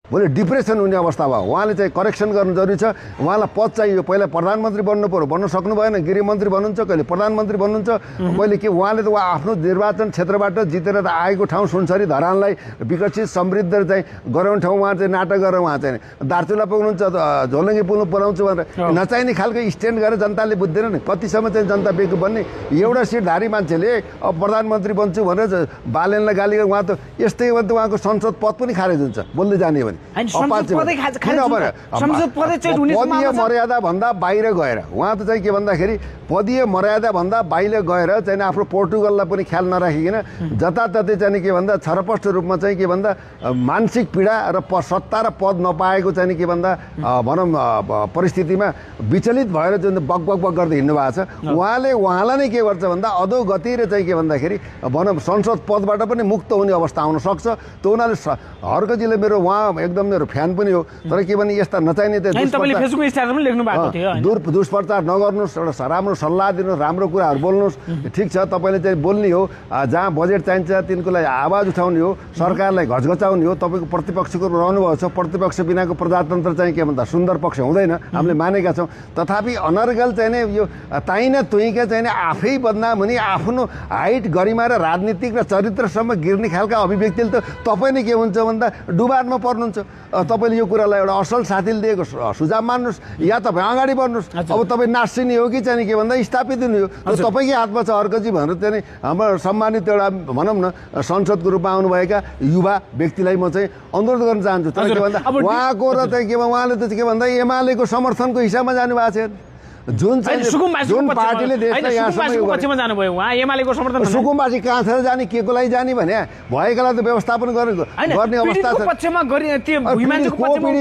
भोलि डिप्रेसन हुने अवस्था भयो। उहाँले चाहिँ करेक्सन गर्नु जरुरी छ। उहाँलाई पद चाहियो, पहिला प्रधानमन्त्री बन्नु पर्यो, बन्न सक्नु भएन, गृहमन्त्री बन्नुहुन्छ, कहिले प्रधानमन्त्री बन्नुहुन्छ, पहिले के उहाँले त आफ्नो निर्वाचन क्षेत्रबाट जितेर आएको ठाउँ सुनसरी धरानलाई विकसित समृद्ध चाहिँ गराउने ठाउँ उहाँ चाहिँ नाटक गरेर उहाँ चाहिँ दार्चुला पुग्नुहुन्छ, झोलङ्गी पुग्नु पुऱ्याउँछु भनेर नचाहिने खालको स्ट्यान्ड गरेर जनताले बुझ्दैन नि कतिसम्म चाहिँ जनता बेकु बन्ने। एउटा सिटधारी मान्छेले अब प्रधानमन्त्री बन्छु भनेर बालेनलाई गाली गरेर उहाँ त यस्तै भने त उहाँको संसद पद पनि खारेज हुन्छ बोल्दै जाने भने। पदीय मर्यादा भन्दा बाहिर गएर उहाँ त चाहिँ के भन्दाखेरि पदीय मर्यादा भन्दा बाहिर गएर चाहिँ आफ्नो पोर्टुगललाई पनि ख्याल नराखिकन जताततै चाहिँ के भन्दा छरपष्ट रूपमा चाहिँ के भन्दा मानसिक पीडा र सत्ता र पद नपाएको चाहिँ के भन्दा भनौँ परिस्थितिमा विचलित भएर जुन बक बक बक गर्दै हिँड्नु भएको छ। उहाँलाई नै के गर्छ भन्दा अधोगति र चाहिँ के भन्दाखेरि भनौँ संसद पदबाट पनि मुक्त हुने अवस्था आउन सक्छ। त्यो हुनाले हर्कजीले मेरो उहाँ एकदम मेरो फ्यान पनि हो, तर के भने यस्ता नचाहिने दुष्प्रचार नगर्नुहोस्, एउटा राम्रो सल्लाह दिनुहोस्, राम्रो कुराहरू बोल्नुहोस्। ठिक छ, तपाईँले चाहिँ बोल्ने हो, जहाँ बजेट चाहिन्छ तिनको लागि आवाज उठाउने हो, सरकारलाई घचघचाउने हो। तपाईँको प्रतिपक्षको रहनुभएको छ, प्रतिपक्ष बिनाको प्रजातन्त्र चाहिँ के भन्दा सुन्दर पक्ष हुँदैन, हामीले मानेका छौँ। तथापि अनर्गल चाहिँ नि यो ताइना तुइका चाहिँ नि आफै बदनाम हुने, आफ्नो हाइट गरिमा र राजनीतिक र चरित्रसम्म गिर्ने खालका अभिव्यक्तिले त तपाईँ नै के हुन्छ भन्दा डुबानमा पर्नुहुन्छ। तपाईँले यो कुरालाई एउटा असल साथीले दिएको सुझाव मान्नुहोस् या तपाईँ अगाडि बढ्नुहोस्। अब तपाईँ नासिने हो कि चाहिँ के भन्दा स्थापित हुने हो, तपाईँकै हातमा छ हर्कजी भनेर चाहिँ हाम्रो सम्मानित एउटा भनौँ न संसदको रूपमा आउनुभएका युवा व्यक्तिलाई म चाहिँ अनुरोध गर्न चाहन्छु। तर के भन्दा उहाँको र चाहिँ के उहाँले त के भन्दा एमालेको समर्थनको हिसाबमा जानुभएको छ। जुन पार्टीले देशलाई सुकुम्बासी कहाँ छ जाने, के को लागि जाने भने भएकालाई त व्यवस्थापन गर्ने अवस्था छ। पीडित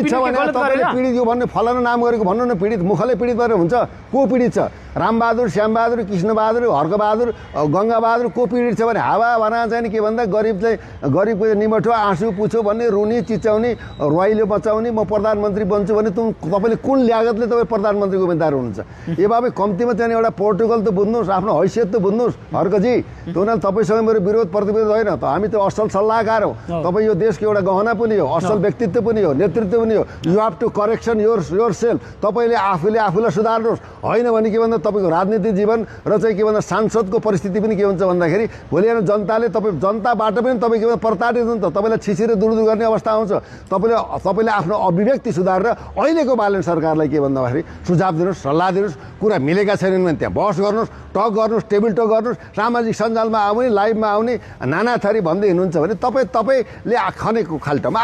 छ भने तपाईँले पीडित यो भन्ने फलानु नाम गरेको भन्नु न, पीडित मुखले पीडित गरेर हुन्छ। को पीडित छ? रामबहादुर, श्यामबहादुर, कृष्णबहादुर, हर्कबहादुर, गङ्गाबहादुर को पीडित छ भने हावा भना चाहिँ के भन्दा गरिबको निमठो आँसु पुछो भन्ने, रुनी चिच्याउने, रवाइलो बचाउने, म प्रधानमन्त्री बन्छु भने तपाईँले कुन ल्यागतले तपाईँ प्रधानमन्त्रीको उम्मेदवार हुनुहुन्छ? ए बाबे कम्तीमा चाहिँ एउटा पोर्टुगल त बुझ्नुहोस्, आफ्नो हैसियत त बुझ्नुहोस् हर्कजी। त्यो हुनाले तपाईँसँग मेरो विरोध प्रतिविरोध होइन, त हामी त असल सल्लाहकार हो। तपाईँ यो देशको एउटा गहना पनि हो, असल व्यक्तित्व पनि हो, नेतृत्व पनि हो। You have to correction yourself. तपाईँले आफूलाई सुधार्नुहोस्, होइन भने के भन्दा तपाईँको राजनीतिक जीवन र चाहिँ के भन्दा सांसदको परिस्थिति पनि के हुन्छ भन्दाखेरि भोलि जनताले जनताबाट पनि तपाईँ के भन्दा प्रताडित हुन्छ, तपाईँलाई छिसेर दुर्दुर गर्ने अवस्था आउँछ। तपाईँले आफ्नो अभिव्यक्ति सुधारेर अहिलेको बालन सरकारलाई के भन्दाखेरि सुझाव दिनुहोस्, सल्लाह दिनुहोस्। कुरा मिलेका छैनन् भने त्यहाँ बहस गर्नुहोस्, टक गर्नुहोस्, टेबल टक गर्नुहोस्। सामाजिक सञ्जालमा आउने, लाइभमा आउने, नाना थरी भन्दै हिँड्नुहुन्छ भने तपाईँले खनेको खाल्टोमा